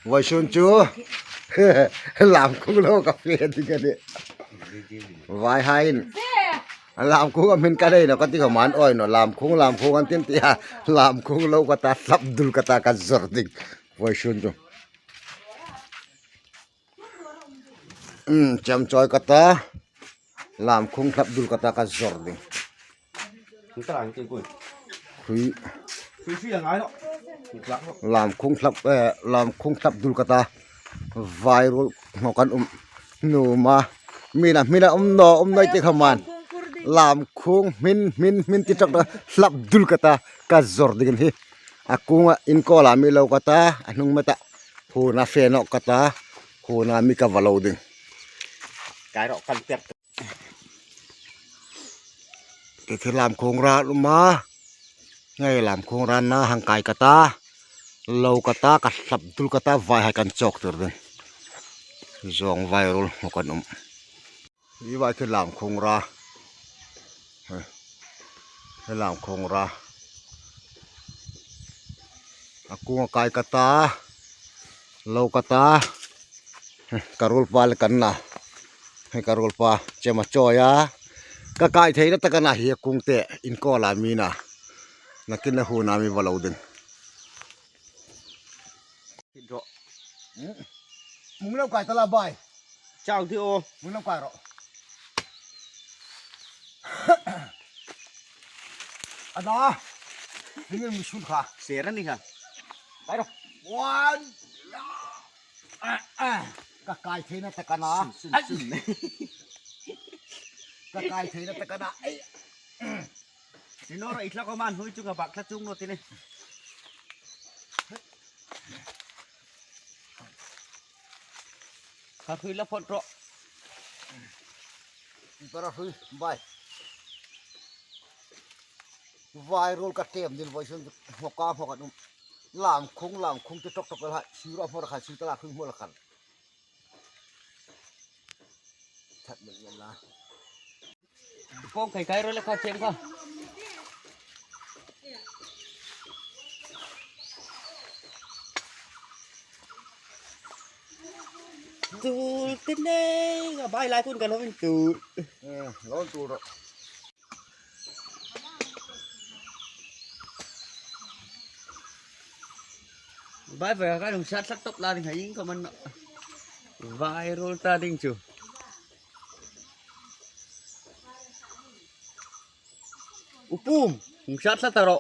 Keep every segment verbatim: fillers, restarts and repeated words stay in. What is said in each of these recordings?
Vawisun chu lamkhung lo ka fe ding a nih. Vaihaiin lamkhung a hmin ka nei naw ka ti kha man, awi naw, lamkhung, lamkhung an tin tia, lamkhung lo ka ta, hlap dul ka ta, ka zawr ding. Vawisun chu. Um, chemchawi ka ta, lamkhung hlap dul ka ta, ka zawr ding. Hui. Lamkhung hlap, eh, lamkhung hlap dul ka ta. Vairul ngawk an um. Nuom a. Hmin a, hmin a um naw, um naw ti kha man. Lamkhung hmin, hmin, hmin ti tak tak hlap dul ka ta, ka zawr ding hi. A kunga inkawl a mi lo ka ta, a hnung meta. Huona fe nawk ka ta, huona mi ka va lo ding. Kai rawh kan per. Ti thi lamkhung ra lum a. Ngai lamkhung ra na hang kai ka ta. Lo ka ta, ka hlap dul ka ta, vaihai kan chawk tir ding. Zawng vairul ngawk an um. Hi vai thi lamkhung ra. Hi lamkhung ra. A kunga kai ka ta. Lo ka ta. Ka ruolpa le kan na. Hi ka ruolpa chemchawi a. Ka kai theina tak a na hi a kung te inkawl a mi na. Nakin la huona mi va lo ding. Mung lo kai ta la bai. Chau ti o. Mung lo kai ro. Ada. Tingin mi sun kha. Sera ni kha. Kai ro. One. Ah, ah. Ka kai theina tak a na. Sun, sun, sun. Ka kai theina tak a na. Ai. Ti naw ro, i thlak a man hui chunga bak thla chung naw ti ni. Kha hui la phot ro. Para hui, bai. Vairul ka tem dil vawisun hmawk a hmawk an um. Lamkhung, lamkhung ti tok tok la. Sira hmawk khan, sira la hui hmawk khan. That min la. Pawng kai kai ro le kha chem kha. Tul te nei, ka bai lai kun ka lo in tul. Eh, lo in tul ro. Bai bai ka lung sat sat top la ding hai ing ka man. Vairul ta ding chu. Upum, hung sat sat ta ro.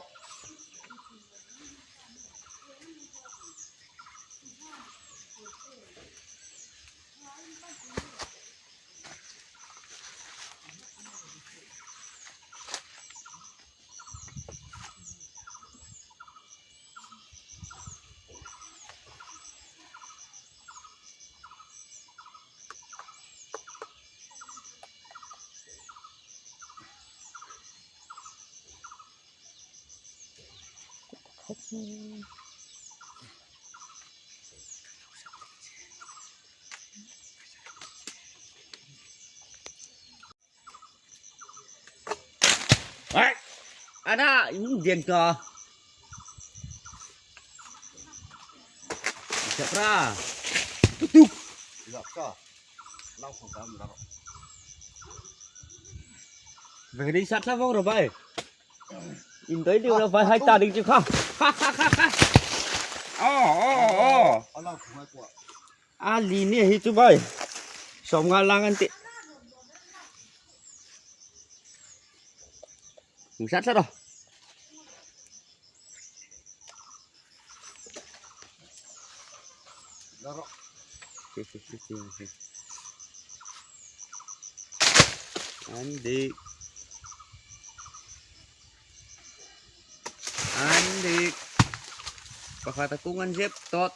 Ai, ana, in den ta. Siap ra. Tutup. Siap sa. Lau khong kam la ro. Very sat la vong ro bai. In doi diu la bai hai ta ding chu kha. Ha, ha, ha, ha. Oh, oh, oh. A lau khong ai kwa. A li ni hi chu bai. Som nga lang an ti. Hung sat sat ro. An dik. An dik. Pakhat a kung an zep tot.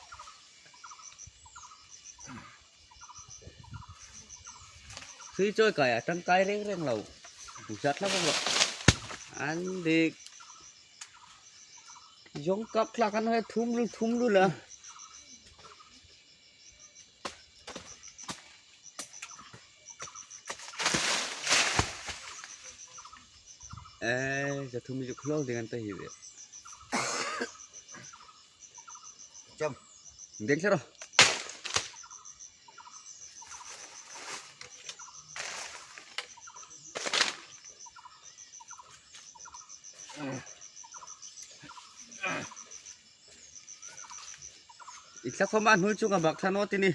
Sui chawi kai a, tangkai reng reng lo. Hung sat la vong lo. An dik. Zong kap thlak an hai thum lu, thum lu la. Eh, za thum zuk lo ding an ta hi ve. Cham. Deng sero. I tla khoma hnuoi chunga bak thla naw ti ni.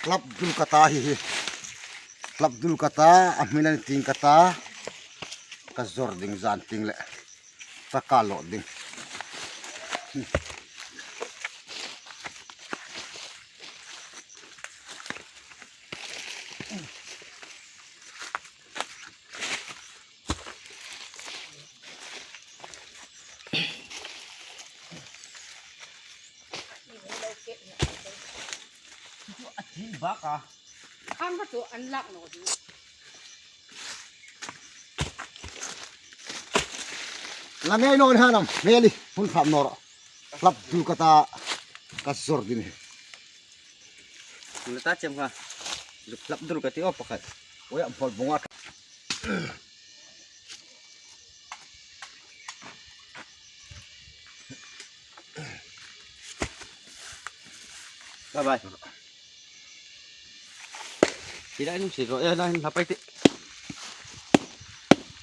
Hlap dul ka ta hi hi. Hlap dul ka ta, a hmin an tieng ka ta. Ka zor ding zan tieng le. Ka ka lo ding. A thi bak a. Kham ka chu an lak naw ding. La ngei naw ni hanam, ngei li, hun kham naw ro. Hlap dul ka ta, ka zor ding hi. Nata chem kha. Zuk hlap dul ka ti aw pakhat. Oi, am phol bunga. Bye bye. Hi lai nun si ro, eh, lai hlap ai ti.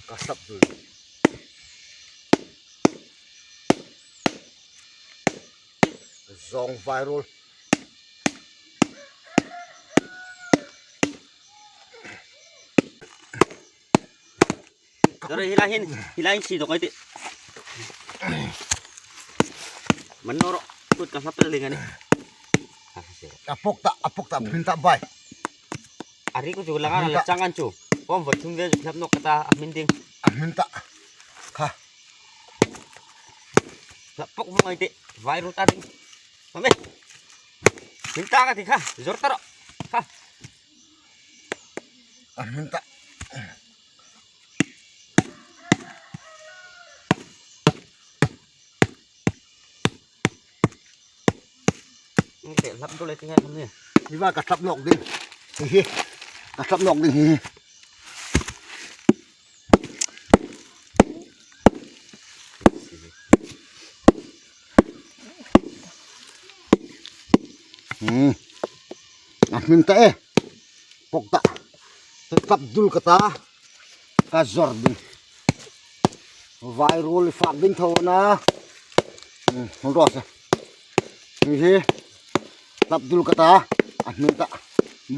Ka hlap dul. Zong viral. Dore hi lai hin, hi lai hin si dok ai ti. Man naw ro, tut ka hlap tel ding a nih. A pok ta, a pok ta, hmin ta bai. A ri ku chu langa la chang an chu. Pom vot thum ve hlap nawk ka ta, a hmin ding. A hmin ta. Kha. Hlap pok vong ai ti. Viral ta ding. Mame. Hmin ta ka ti kha. Zor ta ro. Kha. A hmin ta. Ni te hlap dul ai ti ngai ni. Hi va ka hlap nawk ding. Hi hi. Ka hlap nawk ding hi. Hmm. A hmin ta e. Pok ta. Hlap dul ka ta. Ka zor ding. Viral fak ding tho na. Hmm, hon ro se. Hi hi. Hlap dul ka ta. A hmin ta.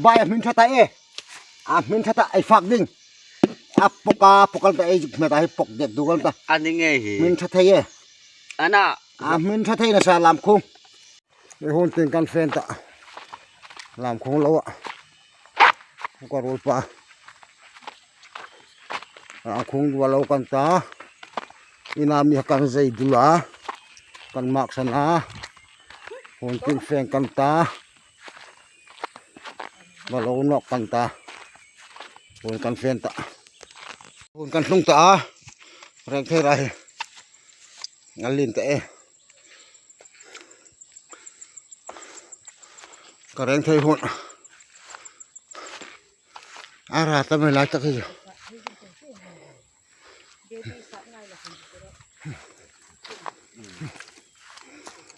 Bai a hmin tha ta e. A hmin tha ta ei fak ding. A pok a, pok an ta ei zuk hmet a hi pok det duk an ta. A ni ngei hi. Hmin tha thei e. Ana. A hmin tha thei nasa lam khung. Ei hun tieng kan fe ta. Lam khung lo a. Ka ruol pa. Lam khung dua lo kan ta. Ina mi kan zei dul a. Kan mak san a. Hun tieng fe kan ta. Ba lo nawk kan ta. Hun kan fe ta. Hun kan tlung ta a. Rengthei ra hi. A lien ta e. Ka rengthei hun. A ra ta mai lai tak hi.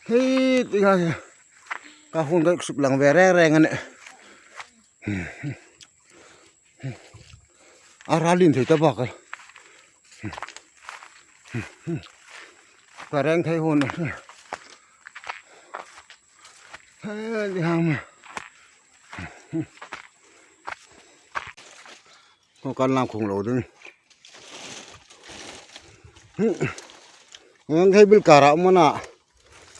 Hei, ti ngai. Ka hun ka suk lang ve reng reng a nih. A ra lien thei ta bak a. Ka rengthei hun. Hei, ti ham. Ko kan lam khung lo ding. Rengthei bil kara mana.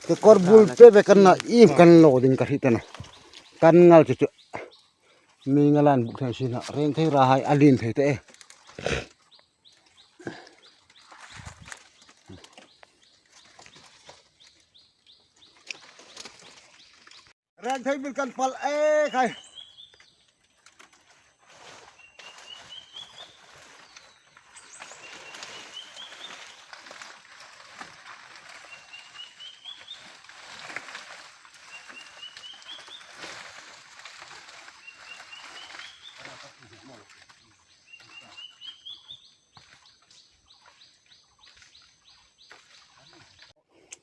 Kekawr bul pe pe kan na im kan lo ding ka hriet a na. Kan ngal chu chu. Mi ngalan buk thei si na. Rengthei ra hai a lien thei ta e. Rengthei bil kan pal e khai.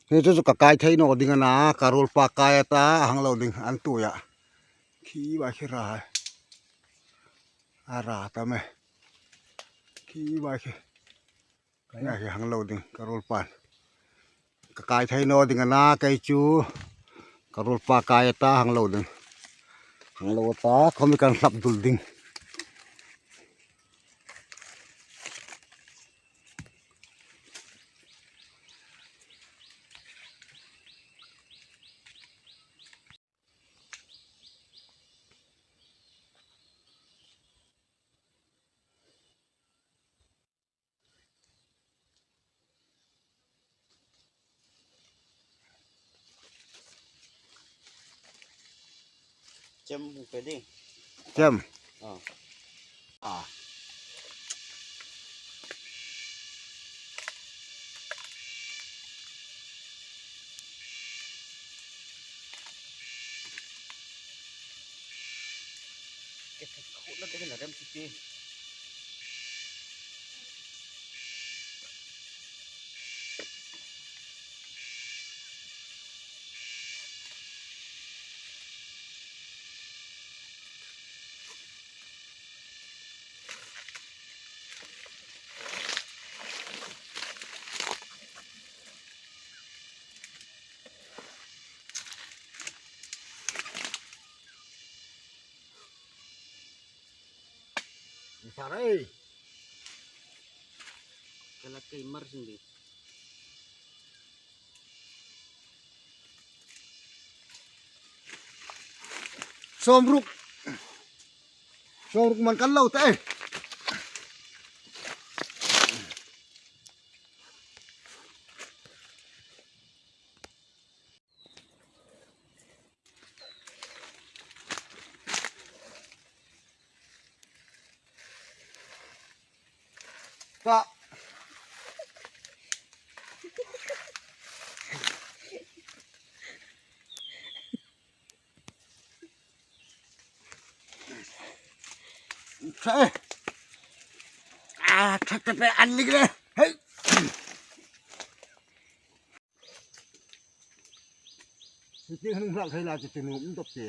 Hi chu chu ka kai thei naw ding a na, ka ruolpa kai a ta, a hang lo ding, an tuia. Khi vai khi ra hai. A ra ta me. Khi vai khi. Ngai hi hang lo ding, ka ruolpan. Ka kai thei naw ding a na, kei chu. Ka ruolpa kai a ta, hang lo ding. Hang lo ta, khomi kan hlap dul ding. Chem hung pe ding. Chem. Ah. Ah. Ke thak khut la de na rem ti ti. Sarai. Kala kei mar sing di. Sawmruk. Sawmruk man kan lo ta e. Ta. Thai. Ah, thak thak an lik le. Hei. Siti hang hlak khai la chu tinu um dok te.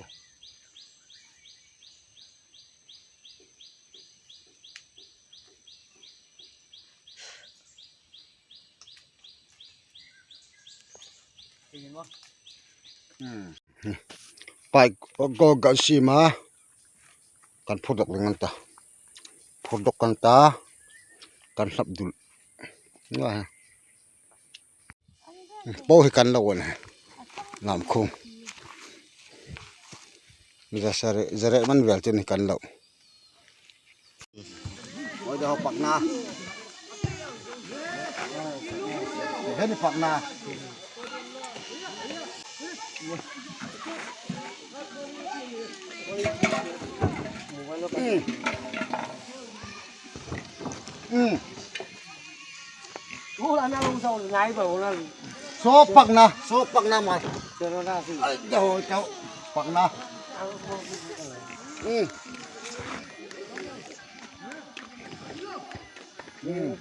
Hmm. Pai ko kan sima. Kan phur dok ding an ta. Phur dok kan ta. Kan hlap dul. Nga. Po hi kan lo an. Lam khung. Za sare, zare man vel chen hi kan lo. Oi, da ho pakna. He ni pakna. Mm. Mm. So pakna, so pakna ma. Ai, da ho, da ho, pakna. Mm. Mm.